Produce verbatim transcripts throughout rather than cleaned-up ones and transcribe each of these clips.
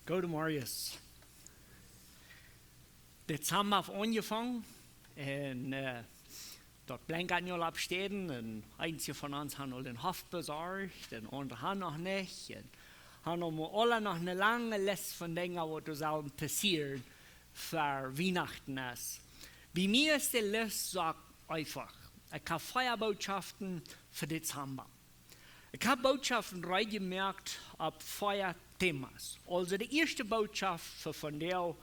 Goedemorjes. Dezamba haft aunjefongen un äh, daut blenkat nu aul opp Städen un eenje von ons han aul dän Hoff besorcht un aundre han noch nich un han aul mau aula noch ne lange Lest von Dinja waut doa sellen passieren ver Wienachten es. Bie mie es de Lest soo eefach. Ekj hab vea Bootschoften fa Dezamba. Ekj hab Bootschoften reed jemoakt opp vea Themas. Aulsoo de ieeschte Bootschoft fa vondoag,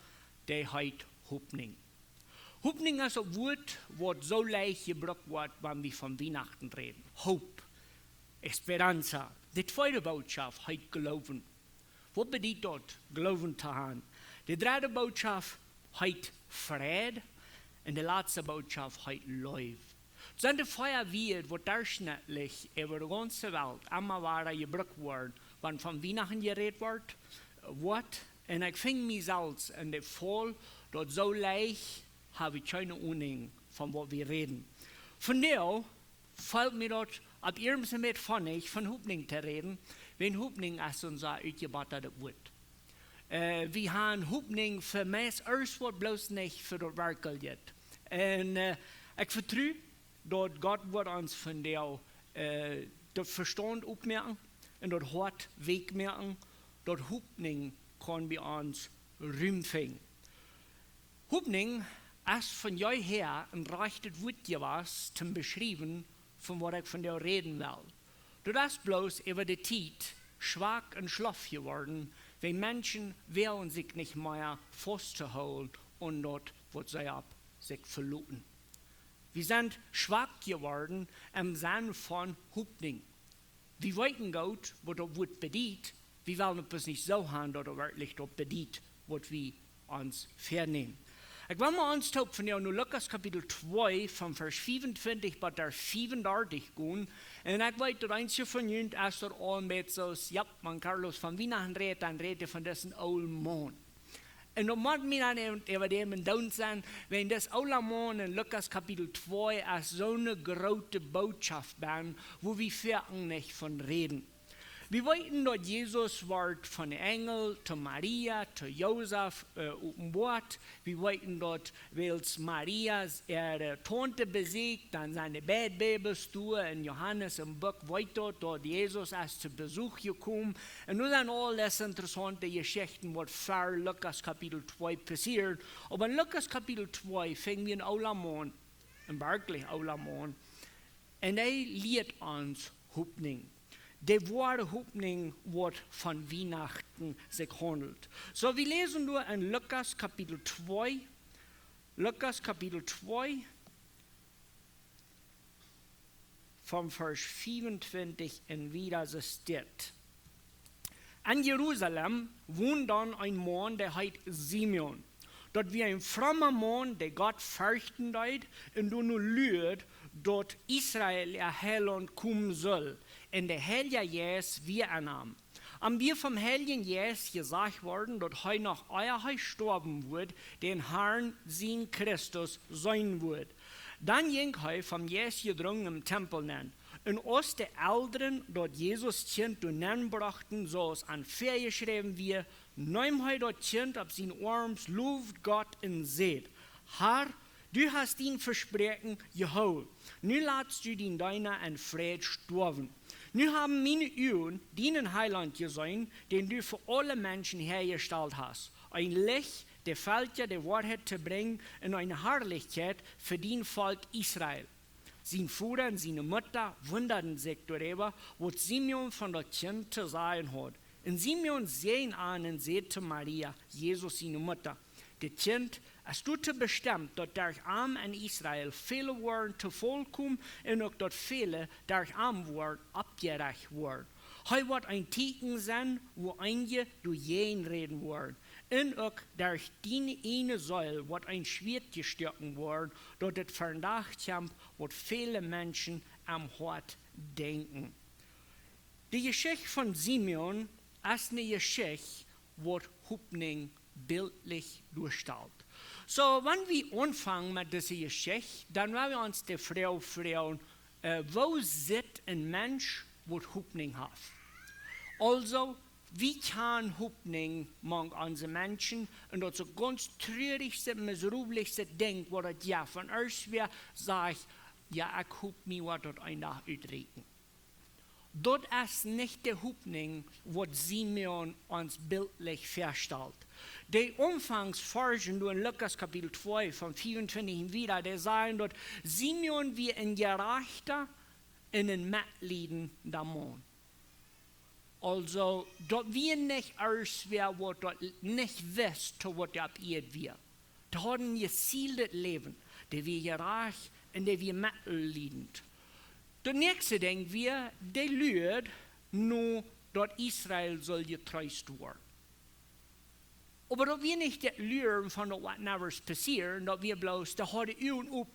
dee heet Hopninj. Hopninj es een Wuat waut soo leicht jebrukt woat wan wie von Wienachten räden. Hope, esperanza. De tweede Bootschoft heet Gloowen. Waut bediet daut, Gloowen to han? De dredde Bootschoft heet Fräd un de latste Bootschoft heet Leew. Daut sent de vea Wieed waut derchschnittlich äwa de gaunze Welt emma wada jebrukt woaren wan von Wienachten jerät woat, woat. Un ekj finj mie selfst en de Faul daut soo leicht hab ekj kjeene Aununk von waut wie räden. Vondoag felt mie daut opp ieescht met fonnich von Hopninj to räden, wiels Hopninj es soon utjebottat Wuat. Äh, wie han Hopninj fa meist aules waut bloos nich fa daut werkjlich jeit. Un äh, ekj vetru daut Gott woat ons vondoag äh, daut Vestaunt opmoaken un daut Hoat weekj moaken, daut Hopninj kaun bie ons Rum finjen. Hopninj es von jeehäa een rajchtet Wuat jewast toom beschriewen von waut ekj vondoag räden well. Daut es bloos äwa de Tiet schwak un schlaff jeworden, wiels Menschen woagen sikj nich mea faust to hoolen aun daut waut see opp sikj veloten. Wie sent schwak jeworden em Senn von Hopninj. Wie weeten goot waut daut Wuat bediet, wie wellen et bloos nich soo han daut daut werkjlich daut bediet waut wie ons väanämen. Ekj well met ons toop vondoag no Lukas Kapitel twee von Varsch fiefuntwintich bat dee fiefundartich gonen. Un ekj weet daut eenje von junt es daut aul een bät soo aus, jo, wan Carlos von Wienachten rät, dan rät hee von disen oolen Maun. Un daut mott mie dan äwa däm en Doont sennen, wiels dis oola Maun en Lukas Kapitel twee es soone groote Bootschoft benn, wua wie foaken nich von räden. Wie weeten daut Jesus woat von de Enjel to Maria, to Josef äh, openboat. Wie weeten daut wiels Maria äare Taunte besieekjt, dan sent de beid Babys doa un Johanes em Buak weet daut, daut Jesus es to Besuch jekomen. Un nu sent aul dise interessaunte Jeschichten waut ver Lukas Kapitel twee passieren. Oba en Lukas Kapitel twee finj wie een oola Maun, een werkjlich oola Maun. Un hee lieet ons Hopninj. De woare Hopninj waut von Wienachten sikj haundelt. Soo, wie läsen doa en Lukas Kapitel twee. Lukas Kapitel twee, von Varsch fiefuntwintich un wieda, soo steit: En Jerusalem wond dan een Maun, dee heet Simeon. Daut wia een fromma Maun, dee Gott ferchten deed un doano luad, daut Israel äa Heilaunt komen sull. Un de Heilja Jeist wia en am. Am wia vom Heiljen Jeist jesajcht worden, daut hee noch ea hee stoawen wudd, dän Harn sien Christus seenen wudd. Dan jinkj hee vom Jeist jedrungen em Tempel nenn. Un aus de Elren daut Jesus Kjint doa nenn brochten, soo aus an väajeschräwen wia, neem hee daut Kjint opp siene Oarms, lowd Gott un säd: Har, du hast dien Vespräakjen jehoolen. Nu latst du dien Deena en Fräd stoawen. Nu haben miene Uagen dienen Heilaunt jeseenen, dän du fa aule Menschen häajestalt hast. Een Licht, de Velkja de Woarheit to brinjen, un eene Harlichkjeit fa dien Volkj Israel. Sien Voda un siene Mutta wundaden sikj doaräwa, waut Simeon von daut Kjint to sajen haud. Un Simeon säajend an un säd to Maria, Jesus siene Mutta: Dit Kjint es doatoo bestemt, daut derch am en Israel väle woaren to Faul komen un uk daut väle derch am woaren oppjerecht woaren. Hee woat een Tieekjen sennen, wua eenje doajäajen räden woaren. Un uk derch diene ieejne Seel woat een Schwieet jestoaken woaren, daut et vondoag kjemt, waut väle Menschen aum Hoat denkjen. De Jeschicht von Simeon es ne Jeschicht, waut Hopninj biltlich doastalt. Soo, wan wie aunfangen met dise Jeschicht, dan woa wie ons de Froag froagen, äh, woo sitt een Mensch, waut Hopninj haft? Aulsoo, Wie kjanen Hopninj mank onse Menschen, un daut es daut gaunz trurichste, miserabelste Dinkj, waut daut jeft. Wan irjentwäa sajcht: "Jo, ekj hop mie woat daut een Dach utrieekjen." Daut es nich de Hopninj, waut Simeon ons bildlich väastalt. De Aunfangs Varsch doa en Lukas Kapitel twee von vea un twintich un wieda, dee sajen, daut Simeon wia een jerajchta un een metliedenda Maun. Aulsoo, daut wia nich irjentwäa, waut daut nich wist, to waut hee opp Ieed wia. Dee haud een jezieltet Läwen. Dee wia jerajcht un dee wia metliedent. Daut näakjste Dinkj wia, dee luad no daut Israel sull jetreest woaren. Oba daut wia nich daut Luren von daut waut never passieren, daut wia bloos, dee hauden Uagen op,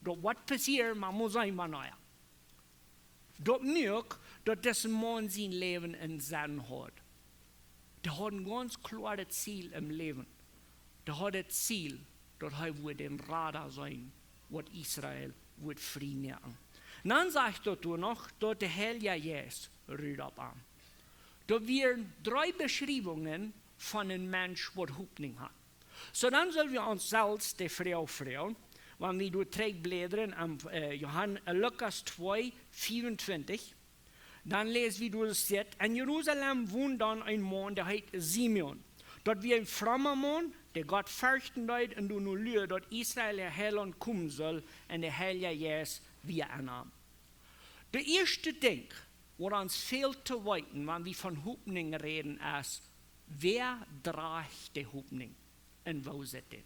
daut waut passieren, mau mott sennen, mau naja. Daut muak, daut dise Maun sien Läwen een Senn haud. Dee haud een gaunz kloaret Ziel em Läwen. Dee haud daut Ziel, daut hee wudd dän Rada sennen, waut Israel wudd frie moaken. Dan sajcht daut doa noch, daut de Heilja Jeist rut opp am. Daut wieren dree Beschriewungen von een Mensch, waut Hopninj haud. Soo, dan sell wie ons selfst de Froag froagen, wan wie doa trigj bläden aun, äh, Johan-, äh, Lukas twee, vea un twintich, dan läs wie doa dit: "En Jerusalem wond dan een Maun, dee heet Simeon. Daut wia een fromma Maun, dee Gott ferchten deed un doano luad, daut Israel äa Heilaunt komen sull, un de Heilja Jeist wia en am." Daut ieeschte Dinkj, waut ons fält to weeten, wan wie von Hopninj räden, es: Wäa drajcht de Hopninj un woo sitt dee?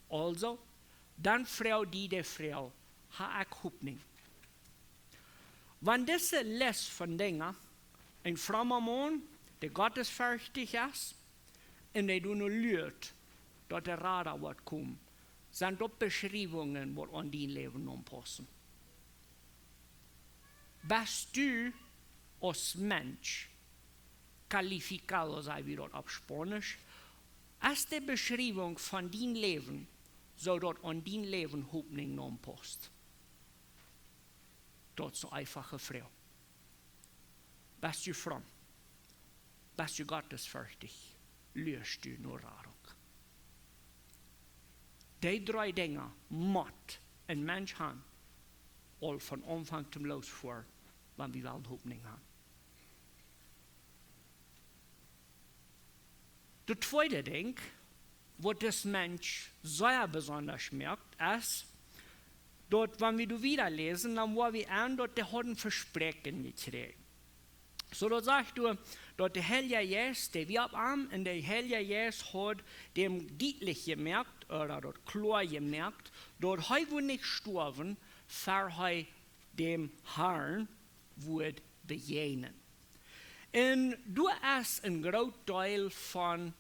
Aulsoo, dan froag die de Froag: "Hab ekj Hopninj?" Wan dise Lest von Dinja, een fromma Maun, dee gottesferchtich es, un dee doano luat, daut de Rada woat komen, sent daut Beschriewungen, waut aun dien Läwen aunpaussen? Best du aus Mensch calificado, saj wie daut opp Spaunisch, es de Beschriewunk von dien Läwen, soo daut aun dien Läwen Hopninj aunpaust? Daut es eene eefache Froag. Best du fromm? Best du gottesferchtich? Luast du no Radunk? Dee dree Dinja mott een Mensch haben, aul von Aunfank toom Schluss ver, wan wie wellen Hopninj haben. Daut tweede Dinkj, waut dis Mensch sea besonda moakt, es, daut, wan wie doa wieda läsen, dan woa wie aun, daut dee haud een Vespräakjen jekjräajen. Soo, daut sajcht doa, daut de Heilja Jeist, dee wia opp am, un de Heilja Jeist haud däm dietlich jemoakt, ooda daut kloa jemoakt, daut hee wudd nich stoawen, ver hee däm Harn wudd bejäajnen. Un doa es een groot Deel von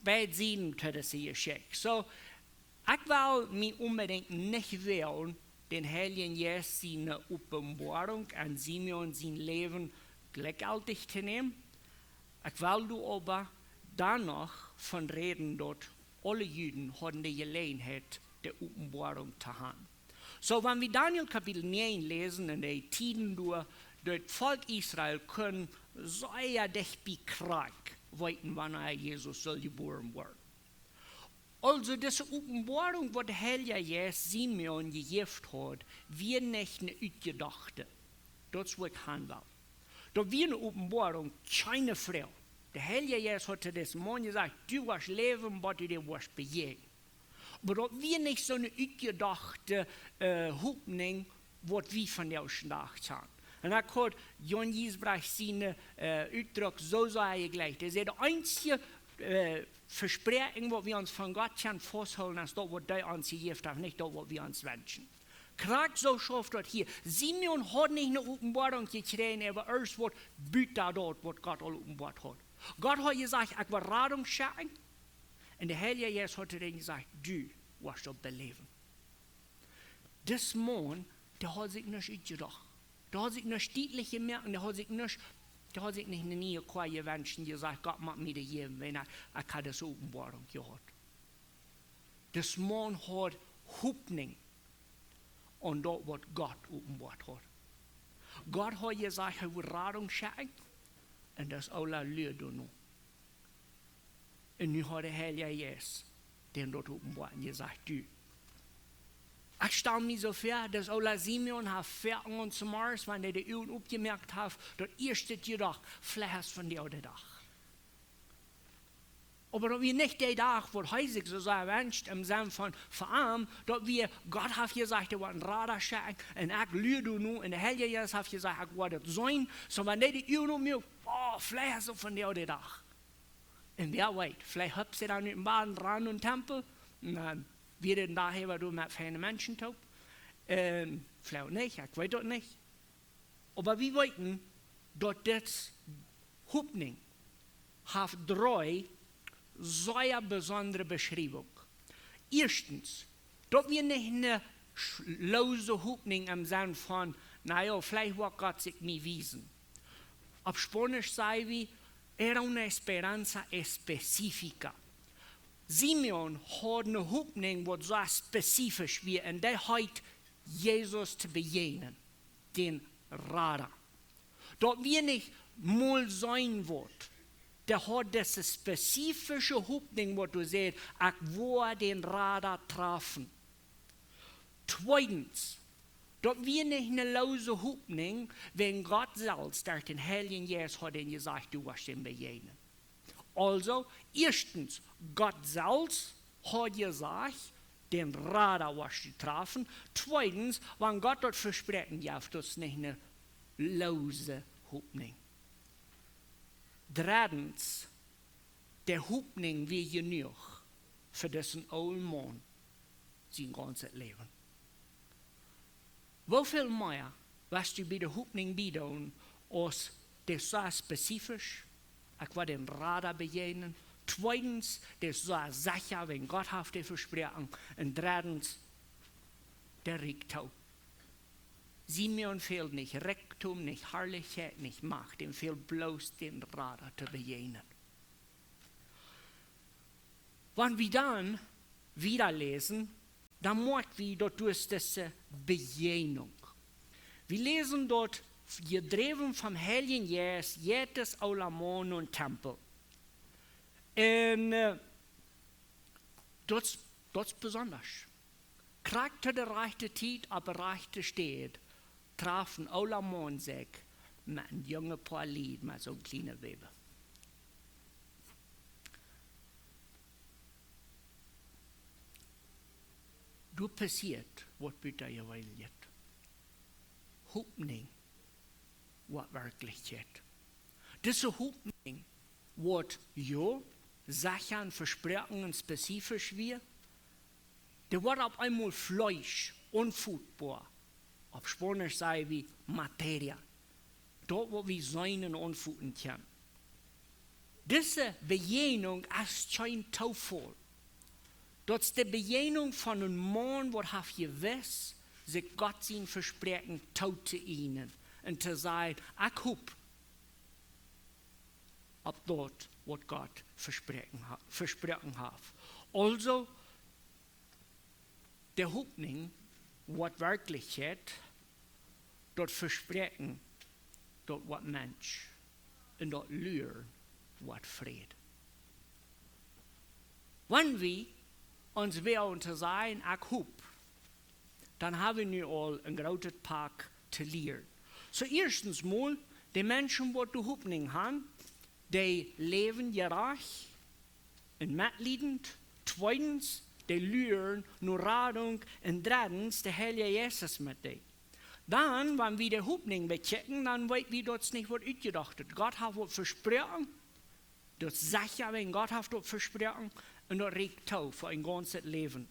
beid Sieden to dise Jeschicht. Soo, ekj well mie onbedinjt nich woagen, dän Heiljen Jeist siene Openboarunk aun Simeon sien Läwen jlikjjeltich to nämen. Ekj well doa oba dan noch von räden, daut aule Juden hauden de Jeläajenheit, de Openboarunk to haben. Soo, wan wie Daniel Kapitel näajen läsen, en de Tieden doa, daut Volkj Israel kunn sea dicht bie krakjt weeten, wanea Jesus sull jebuaren woaren. Aulsoo, dise Openboarunk, waut de Heilja Jeist Simeon jejäft haud, wia nich eene utjedochte. Daut es, wua ekj han well. Daut wia eene Openboarunk, kjeene Froag. De Heilja Jeist haud to disen Maun jesajcht: "Du woascht läwen, bat du däm woascht bejäajnen." Oba daut wia nich soone utjedochte, äh, Hopninj, waut wie vondoag dän Dach haben. Un ekj haud Jan Giesbrecht siene, äh, Utdruck soo sea jlikj. Hee säd: "De eensje, äh, Vespräakjunk, waut wie ons von Gott kjennen fausthoolen, es daut, waut hee ons jejäft haft, nich daut, waut wie ons wenschen." Krakjt soo schauft daut hia. Simeon haud nich eene Openboarunk jekjräajen äwa aules, waut buta daut, waut Gott aul openboat haud. Gott haud jesajcht: "Ekj woa Radunk schekjen." Un de Heilja Jeist haud to däm jesajcht: "Du woascht daut beläwen." Dis Maun, dee haud sikj nuscht utjedocht. Dee haud sikj nuscht dietlich jemoakt, dee haud sikj nuscht, dee haud sikj nich eene niee Koa jewenscht un jesajcht: "Gott mott mie dee jäwen, wan ekj, ekj hab dise Openboarunk jehaut." Dis Maun haud Hopninj aun daut, waut Gott openboat haud. Gott haud jesajcht, hee wudd Radunk schekjen. Un daut es Ola lua doa nu. Un nu haft de Heilje Jeist dän daut openboat un jesajcht: Du, ekj stal mie soo väa, daut Ola Simeon haft väa Uagen zemorjes, wan hee de Uagen opjemoakt haft, daut ieeschte jedocht: Veleicht es vondoag de Dach. Oba daut wia nich de Dach, waut hee sikj soo sea wenscht, em Senn von, fa am, daut wia: Gott haft jesajcht, hee woat een Rada schekjen, un ekj lua doa nu, un de Heilje Jeist haft jesajcht, ekj woa daut seenen. Soo, wan hee de Uagen opmoakt: Oh, veleicht es vondoag de Dach. Un wäa weet, veleicht hoppt hee dan ut dän Bad, rand em Tempel, un dan wia hee doa met feine Menschen toop. Un veleicht nich, ekj weet daut nich. Oba wie weeten, daut dit Hopninj haft dree sea besondre Beschriewunk. Ieeschtens, daut wia nich eene sch-, loose Hopninj em Senn von: Na jo, veleicht woat Gott sikj mie wiesen. Opp Spaunisch saj wie: Era una esperanza específica. Simeon haud eene Hopninj, waut soo spezifisch wia, un dee heet, Jesus to bejäajnen, dän Rada. Daut wia nich mol sien Wuat. Dee haud dise spezifische Hopninj, waut doa säd: Ekj woa dän Rada trafen. Tweedens, daut wia nich eene loose Hopninj, wäajen Gott selfst, derch dän Heiljen Jeist, haud am jesajcht: Du woascht am bejäajnen. Aulsoo, ieeschtens, Gott selfst haud jesajcht, dän Rada woascht du trafen. Tweedens, wan Gott daut Vespräakjen jeft, daut es nich eene loose Hopninj. Dreddens, de Hopninj wia jenuach fa disen oolen Maun sien gaunzet Läwen. Woo väl mea woascht du bie de Hopninj biedoonen, aus dee soo spezifisch: Ekj woa dän Rada bejäajnen. Tweedens, dee soo secha, wäajen Gott haft dee vesproaken. Un dreddens, de Rikjdom. Simeon fäld nich Rikjdom, nich Harlichkjeit, nich Macht. Am fäld bloos, dän Rada to bejäajnen. Wan wie dan wieda läsen, dan moakj wie, daut doa es dise Bejäajnunk. Wie läsen doa: Jedräwen vom Heiljen Jeist jeit dis oola Maun nom Tempel. Un, äh, daut es, daut es besondasch. Krakjt to de rajchte Tiet opp de rajchte Städ traft een oola Maun sikj met een junget Poa Lied, met soon kjliene Bäbe. Doa passieet waut butajeweenlichet. Hopninj woat Werkjlichkjeit. Dise Hopninj, waut jo secha un vesproaken un spezifisch wia, dee woat opp eemol Fleesch, onfootboa. Opp Spaunisch saj wie materia. Daut, waut wie seenen un onfooten kjennen. Dise Bejäajnunk es kjeen Toofaul. Daut es de Bejäajnunk von een Maun, waut haft jewist, sikj Gott sien Vespräakjen too to ieejnen un to sajen: Ekj hop opp daut, waut Gott vespräakjen ha-, vesproaken haft. Aulsoo, de Hopninj woat Werkjlichkjeit, daut Vespräakjen, daut woat Mensch, un daut Luren woat Fräd. Wan wie ons woagen to sajen: Ekj hop, dan hab wie nu aul een grootet Pak to lieren. Soo, ieeschtens mol, de Menschen, waut de Hopninj han, dee läwen jerajcht un metliedent. Tweedens, dee luren no Radunk. Un dreddens, de Heilje Jeist es met dee. Dan, wan wie de Hopninj bekjikjen, dan weet wie, daut es nich waut utjedocht. Gott haft waut vesproaken. Daut es secha, wäajen Gott haft daut vesproaken, un daut rieekjt too fa een gaunzet Läwen.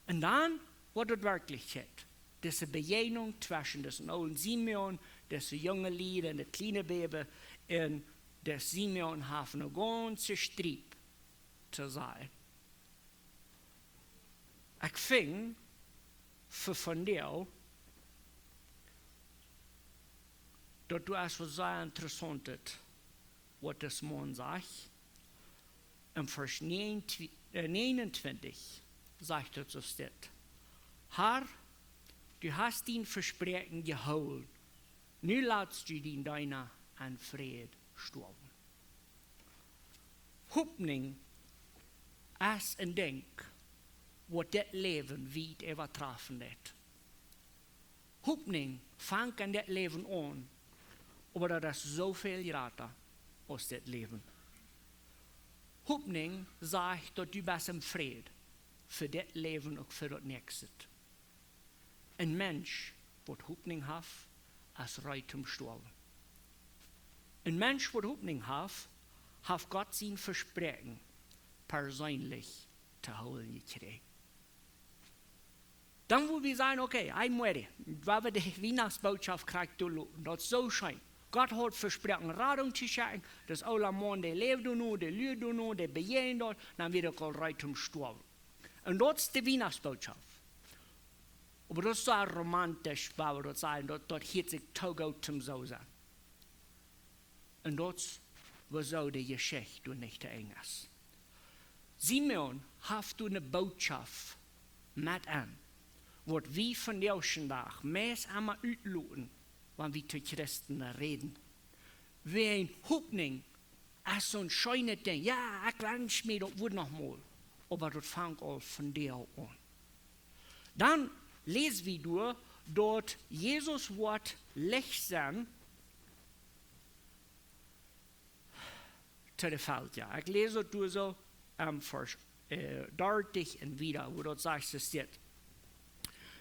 Un dan woat et Werkjlichkjeit. Dise Bejäajnunk tweschen disen oolen Simeon, dise junge Lied un daut kjliene Bäbe, un de Simeon haft eene gaunze Striep to sajen. Ekj finj fa vondoag, daut du hast waut sea Interessauntet, waut dis Maun sajcht. En Varsch näajen-, äh, näajenuntwintich sajcht et soo: Har, du hast dien Vespräakjen jehoolen. Nu lat du dien Deena en Fräd. stoawen. Hopninj es een Dinkj, waut dit Läwen wiet äwatrafen deit. Hopninj fangt en dit Läwen aun, oba daut es soo väl jrata aus dit Läwen. Hopninj sajcht, daut du best em Fräd fa dit Läwen, uk fa daut näakjste. Een Mensch, waut Hopninj haft, es reed toom stoawen. Een Mensch, waut Hopninj haft, haft Gott sien Vespräakjen perseenlich to hoolen jekjräajen. Dan woa wie sajen, okay, hee mucht, wua wie de Wienachtsbootschoft krakjt doa loten. Daut es soo scheen. Gott haud vesproaken Radunk to schekjen. Daut es aula Maun, dee läwd doano, dee luad doano, dee bejäajend daut, dan wia ekj aul reed toom stoawen. Un daut es de Wienachtsbootschoft. Oba daut es soo romantisch, wua wie daut sajen, daut, daut hieet sikj too goot toom soo sennen. Un daut es wuasoo de Jeschicht doa nich to Enj es. Simeon haft doa ne Bootschoft met aun, waut wie vondoag dän Dach meist emma utloten, wan wie to Christen räden. Wäajen Hopninj es soon scheenet Dinkj. Jo, ekj wensch mie daut wudd noch mol. Oba daut fangt aul vondoag aun. Dan läs wie doa, daut Jesus woat Licht sennen to de Velkja. Ekj läs daut doa soo, em Varsch, äh, dartich un wieda, wua daut sajcht, es dit: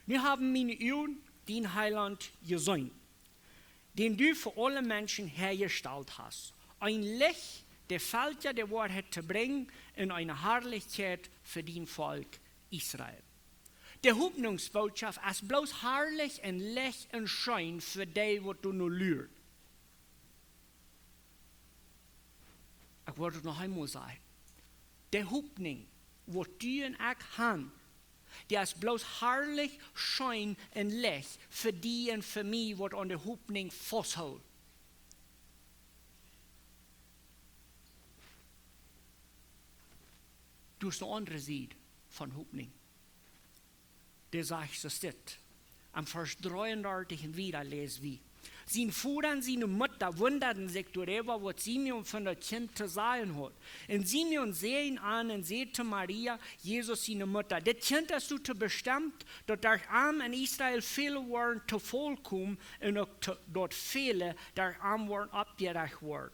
Nu haben miene Uagen dän Heilaunt jeseenen, dän du fa aule Menschen häajestalt hast. Een Licht, de Velkja de Woarheit to brinjen un eene Harlichkjeit fa dien Volkj Israel. De Hopninjsbootschoft es bloos harlich un licht un scheen fa dee, waut doano luren. Ekj well daut noch eemol sajen. De Hopninj, waut du un ekj han, dee es bloos harlich, scheen un licht fa die un fa mie, waut aun de Hopninj fausthoolen. Doa es ne aundre Sied von Hopninj. Dee sajcht, es dit. Em Varsch dreeundartich un wieda läs wie: Sien Voda un siene Mutta wundaden sikj doaräwa, waut Simeon von daut Kjint to sajen haud. Un Simeon säajend an un säd to Maria, Jesus siene Mutta: Dit Kjint es doatoo bestemt, daut derch am en Israel väle woaren to Faul komen un uk to, daut väle derch am woaren oppjerajcht woaren.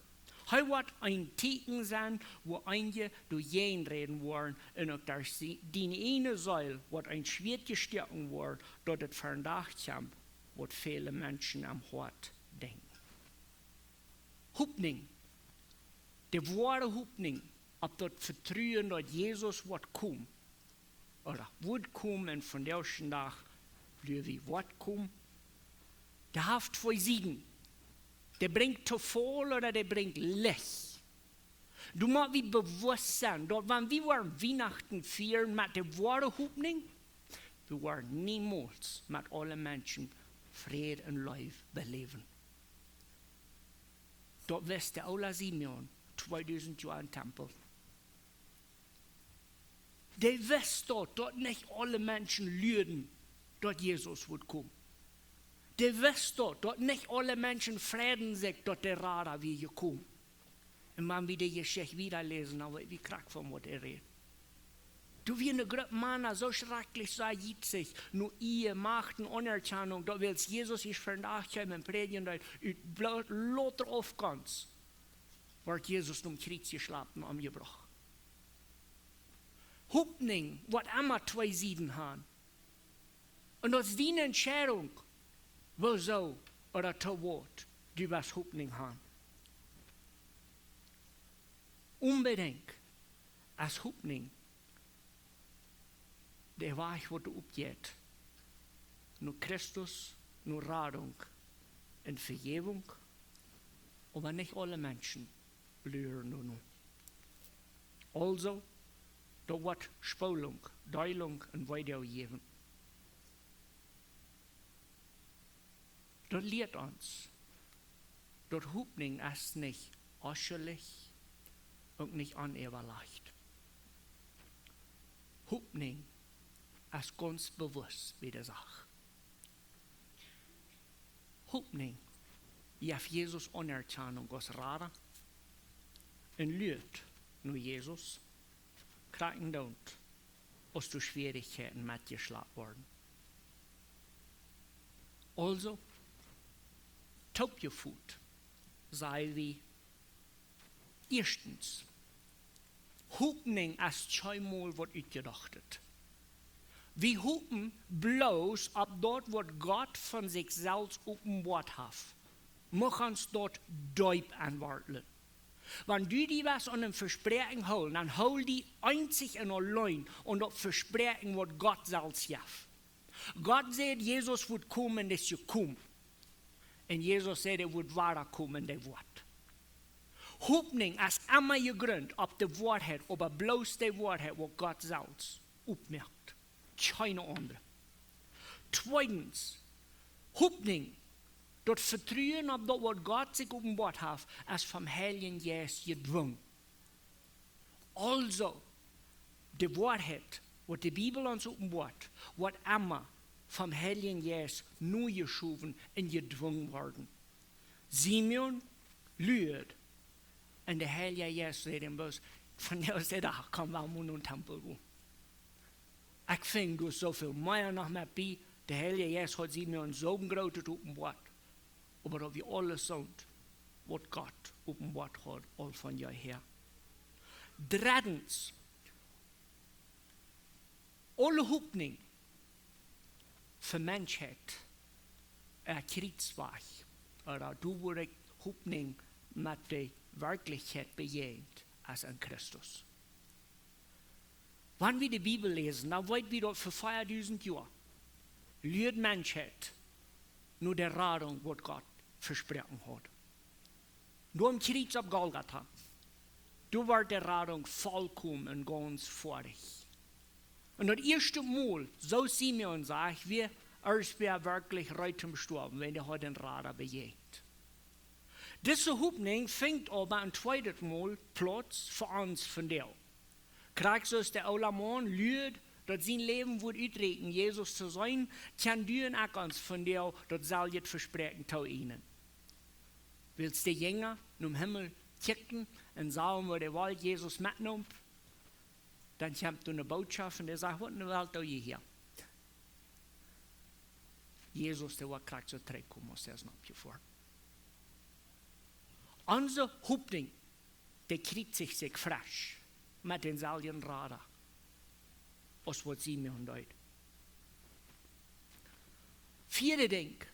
Hee woat een Tieekjen sennen, wua eenje doajäajen räden woaren, un uk derch sie-, diene ieejne Seel woat een Schwieet jestoaken woaren, daut et vondoag kjemt, waut väle Menschen aum Hoat denkjen. Hopninj, de woare Hopninj, opp daut Vetruen, daut Jesus woat komen, ooda woat komen un vondoag dän Dach, jleew wie, woat komen, dee haft twee Sieden. Dee brinjt to Faul ooda dee brinjt Licht. Doa mott wie bewusst sennen, daut wan wie woaren Wienachten fieren met de woare Hopninj, wie woaren niemols met aule Menschen Fräd un Leew beläwen. Daut wist de oola Simeon tweedusent Joa em Tempel. Dee wist daut, daut nich aule Menschen luaden, daut Jesus wudd komen. Dee wist daut, daut nich aule Menschen freiden sikj, daut de Rada wia jekomen. Un wan wie de Jeschicht wieda läsen, dan weet wie krakjt von waut hee rät. Doa wia ne Grupp Mana soo schrakjlich, soo jietsich, no Ea, Macht un Aunerkjanunk, daut wiels Jesus es vondoag kjeem un prädjen deed, ut blo-, louter Aufgonst, wort Jesus nom Kjriez jeschlapen un omjebrocht. Hopninj woat emma twee Sieden han. Un daut es diene Entscheidunk, wuasoo ooda to waut du west Hopninj han. Onbedinjt es Hopninj de Wajch, waut doa oppjeit no Christus, no Radunk un Vejäwunk, oba nich aule Menschen luaren doano. Aulsoo, doa woat Spolunk, Deelunk un Weedoag jäwen. Daut lieet ons, daut Hopninj es nich oschullich un nich onäwalajcht. Hopninj es gaunz bewusst bie de Sach. Hopninj jeft Jesus Aunerkjanunk aus Rada. Un luat no Jesus, krakjt endoont aus doa Schwierichkjeiten metjeschlapt woaren. Aulsoo, toopjefot, saj wie: Ieeschtens, Hopninj es kjeenmol waut utjedochtet. Wie hopen bloos opp daut, waut Gott von sikj selfst openboat haft. Mucht ons daut deep enwortlen. Wan du die west aun een Vespräakjen hoolen, dan hool die eenzich un auleen aun daut Vespräakjen, waut Gott selfst jeft. Gott säd, Jesus wudd komen, un es jekomen. Un Jesus säd, hee wudd wada komen, dee Wort. Hopninj es emma jegrunt opp de Woarheit, oba bloos de Woarheit, waut Gott selfst oppmoakt. Kjeene aundre. Tweedens, Hopninj, daut Vetruen opp daut, waut Gott sikj openboat haft, es vom Heiljen Jeist jedwungen. Aulsoo, de Woarheit, waut de Bibel ons openboat, woat emma vom Heiljen Jeist nojeschowen un jedwungen worden. Simeon luad, un de Heilje Jeist säd am bloos: Vondoag es de Dach, komm, wie motten no dän Tempel gonen. Ekj finj, doa es soo väl mea noch met bie. De Heilje Jeist haud Simeon soo een grootet openboat. Oba daut wia aules soont, waut Gott openboat haud, aul von jeher. Dreddens, aule Hopninj fa Menschheit, äh, kjrieen Wajch, ooda doa, wua de Hopninj met de Werkjlichkjeit bejäajent, es en Christus. Wan wie de Bibel läsen, dan weet wie daut ver veadusent Joa luad Menschheit no de Radunk, waut Gott vesproaken haud. Doa aum Kjriez opp Golgatha, doa wort de Radunk volkomen un gaunz foadich. Un daut ieeschte Mol, soo aus Simeon sajcht, wia, aus wia werkjlich reed toom stoawen, wan hee haud dän Rada bejäajent. Dise Hopninj finjt oba een tweedet Mol Plauz fa ons vondoag. Krakjt soo aus de oola Maun luad, daut sien Läwen wudd utrakjen, Jesus to seenen, kjenn du un ekj ons vondoag daut selwje Vespräakjen tooenämen. Wiels de Jinja nom Himmel kjikjten un sagen, woo de Welt Jesus metneem, dan kjemt doa ne Bootschoft un dee sajcht: Waut enne Welt doo jie hia? Jesus, dee woat krakjt soo trigjkomen aus hee es oppjefoaren. Onse Hopninj, dee kjriet sikj, sikj fresch met dänselwjen Rada, aus waut Simeon deed. Vieedet Dinkj,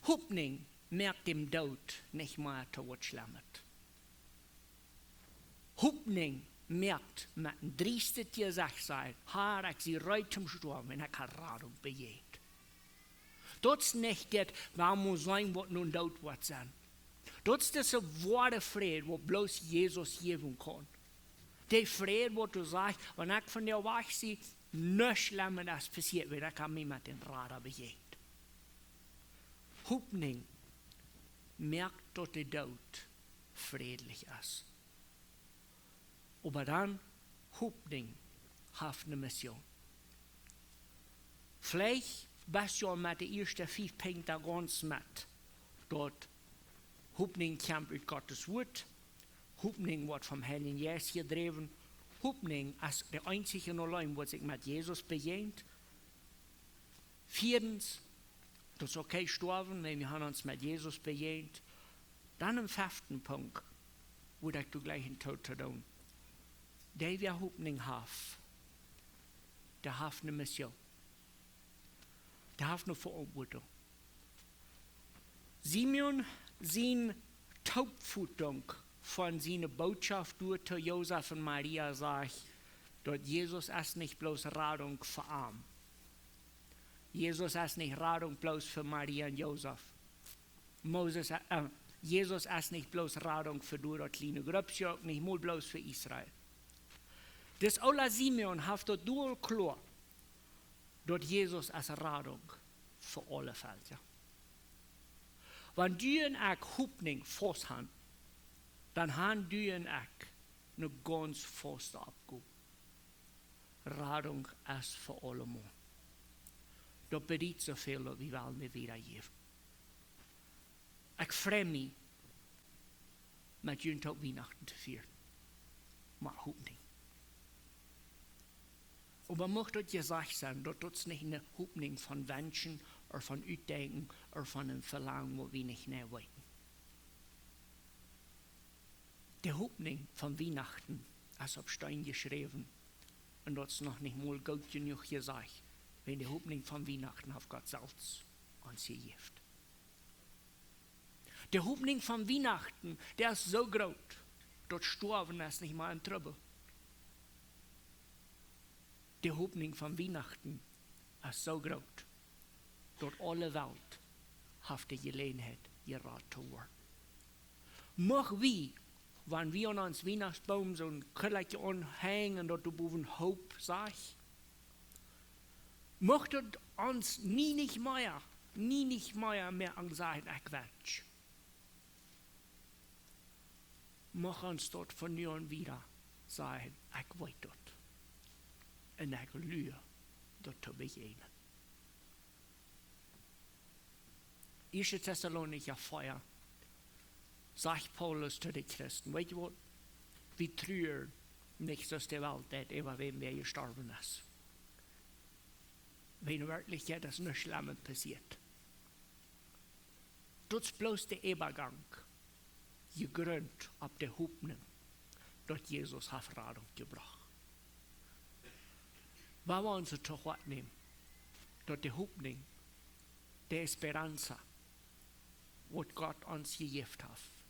Hopninj moakt dän Doot nich mea to waut Schlemmet. Hopninj moakt met een driestet Jesecht sajen: Herr, ekj sie reed toom stoawen, un ekj hab Radunk bejäajent. Daut es nich dit, wua wie seenen, waut nu Doot woat sennen. Daut es dise woare Fräd, waut bloos Jesus jäwen kaun. Dee Fräd, waut doa sajcht: Wan ekj von die wajch sie, nuscht Schlemmet es passieet, wiels ekj hab mie met dän Rada bejäajent. Hopninj moakt, daut de Doot frädlich es. Oba dan, Hopninj haft ne Mission. Veleicht best du aul met de ieeschte fief Punkten gaunz met, daut Hopninj kjemt ut Gottes Wuat, Hopninj woat vom Heiljen Jeist jedräwen, Hopninj es de eensje un auleen, waut sikj met Jesus bejäajent. Vieedens, daut es okay stoawen, wan wie haben ons met Jesus bejäajent. Dan een feften Punkt, wua ekj doa jlikj een Tooten doo. Dee, wäa Hopninj haft, dee haft ne Mission. Dee haft ne Veauntwuatunk. Simeon siene Toopfotunk von siene Bootschoft doa to Josef un Maria sajcht, daut Jesus es nich bloos Radunk fa am. Jesus es nich Radunk bloos fa Maria un Josef. Moses, äh, Jesus es nich bloos Radunk fa doa daut kjliene Gruppsche, uk nich mol bloos fa Israel. Dis oola Simeon haft daut doa kloa, daut Jesus es Radunk fa aule Velkja. Wan du un ekj Hopninj faust han, dan han du un ekj ne gaunz fauste Oppgow. Radunk es fa aulemaun. Daut bediet soo väl, daut wie wellen wieda jäwen. Ekj frei mie, met junt uk Wienachten to fieren. Mau Hopninj. Oba mucht daut jesajcht sennen, daut daut nich eene Hopninj von Wenschen ooda von Utdenkjen ooda von een Velangen, waut wie nich mea weeten. De Hopninj von Wienachten es opp Steen jeschräwen, un daut es noch nich mol goot jenuach jesajcht, wan de Hopninj von Wienachten haft Gott selfst ons jejäft. De Hopninj von Wienachten, dee es soo groot, daut Stoawen es nich mea een Trubbel. De Hopninj von Wienachten es soo groot, daut aule Welt haft de Jeläajenheit, jerat to woaren. Mucht wie, wan wie aun ons Wienachtsboom soon Kjellakje aunhenjen, daut doa bowen Hope sajcht, mucht daut ons nie nich mea, nie nich mea, mea aun sajen, ekj wensch. Mucht ons daut von nu aun wieda sajen, ekj weet daut. Un ekj lua daut to bejäajnen. Ieeschte Tessalonicha vea, sajcht Paulus to de Christen, weet jie waut? Wie truren nich soo aus de Welt deit, äwa wäm wäa jestorwen es. Wan en Werkjlichkjeit es nuscht Schlemmet passieet. Daut es bloos de Äwagank, jegrunt opp de Hopninj, daut Jesus haft Radunk jebrocht. Wan wie ons daut to Hoat nämen, daut de Hopninj, de esperanza, waut Gott ons jejäft haft,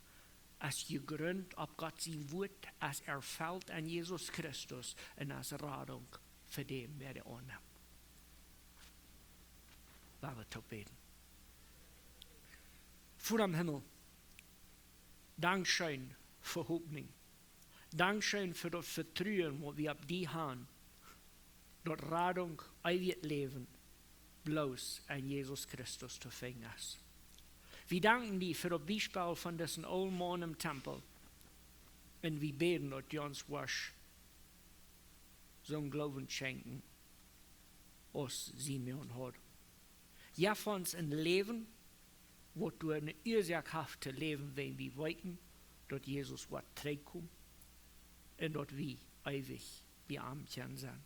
es jegrunt opp Gott sien Wuat, es erfelt en Jesus Christus un es Radunk fa dän, wäa dee aunnemt. Lot ons toop bäden. Voda em Himmel, dankscheen fa Hopninj. Dankscheen fa daut Vetruen, waut wie opp die haben, daut Radunk, eewjet Läwen, bloos en Jesus Christus to finjen es. Wie danken die fa daut Biespel von disen oolen Maun em Tempel. Un wie bäden, daut du ons woascht soon Gloowen schenkjen, aus Simeon haud. Jeff ons een Läwen, waut doa eene Uasoak haft to läwen, wan wie weeten, daut Jesus woat trigjkomen un daut wie eewich bie am kjennen sennen.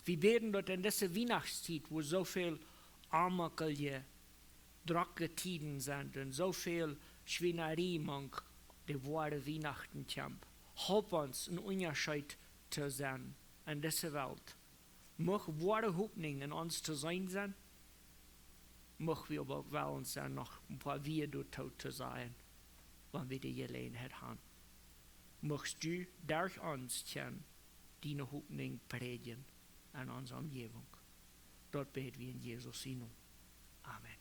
Wie bäden, daut en dise Wienachtstiet, wua soo väl aunmoakelje, drocke Tieden sent un soo väl Schwienarie mank de woare Wienachten kjemt, halp ons een Unjascheet to sennen en dise Welt. Mucht woare Hopninj en ons to seenen sennen. Mucht wie oba uk wellen sennen, noch een poa Wieed doatoo to sajen, wan wie de Jeläajenheit haben. Muchst du derch ons kjennen diene Hopninj prädjen en onse Omjäwunk. Daut bäd wie en Jesus sienen Nomen. Amen.